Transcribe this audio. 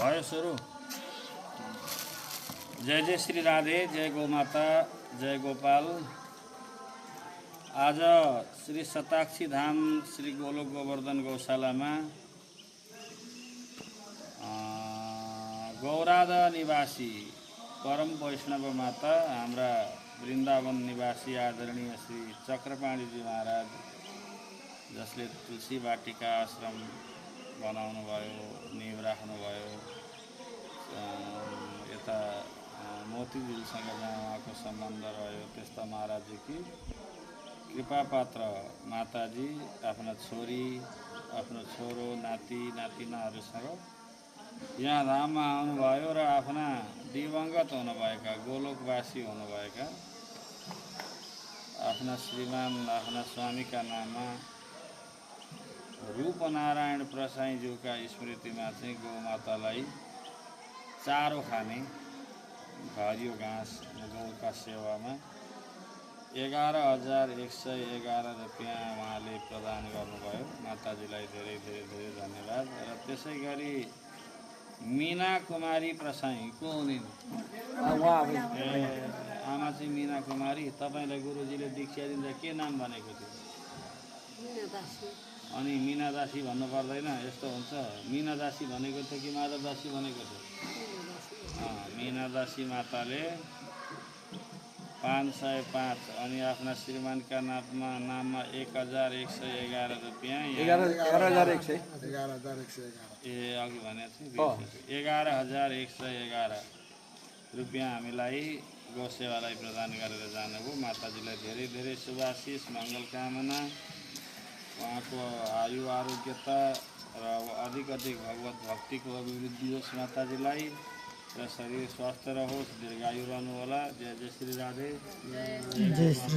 भयो सुरु। जय जय श्री राधे, जय गोमाता, जय गोपाल। आज श्री शताक्षी धाम श्री गोलोक गोवर्धन गौशालामा गौराधा निवासी परम वैष्णव माता हाम्रा वृन्दावन निवासी आदरणीय श्री चक्रपाणीजी महाराज, जसले तुलसी वाटिका आश्रम बनाउनु भयो, नीव राख्नुभयो, यता मोतीझिलसँग जहाँ उहाँको सम्बन्ध रह्यो त्यस्ता महाराजजीकी कृपा पात्र माताजी आफ्ना छोरी, आफ्नो छोरो, नाति नातिनाहरूसँग यहाँ धाममा आउनुभयो र आफ्ना दिवंगत हुनुभएका गोलोकवासी हुनुभएका आफ्ना श्रीमान, आफ्ना स्वामीका नाममा रूपनारायण प्रसाईज्यूका स्मृतिमा चाहिँ गौमातालाई चारो खाने हरियो घाँस गौका सेवामा 11,111 रुपियाँ उहाँले प्रदान गर्नुभयो। माताजीलाई धेरै धेरै धेरै धन्यवाद। र त्यसै गरी मीना कुमारी प्रसाई को हुने? आमा चाहिँ मीना कुमारी। तपाईँलाई गुरुजीले दीक्षा दिँदा के नाम भनेको थियो? अनि मीना दासी भन्नु पर्दैन, यस्तो हुन्छ। मीना दासी भनेको थियो कि माधव दासी भनेको थियो? मीना दासी माताले 505 अनि आफ्ना श्रीमानका नाममा 1,111 रुपियाँ, 11,111 ए अघि भनेको थियो 11,111 रुपियाँ हामीलाई गौसेवालाई प्रदान गरेर जानुभयो। माताजीलाई धेरै धेरै शुभाशिष, मङ्गलकामना, उहाँको आयु आरोग्यता र अधिक अधिक भगवत भक्तिको अभिवृद्धि होस् माताजीलाई, र शरीर स्वस्थ रहोस्, दीर्घायु रहनुहोला। जय जय श्री राधे, जय श्री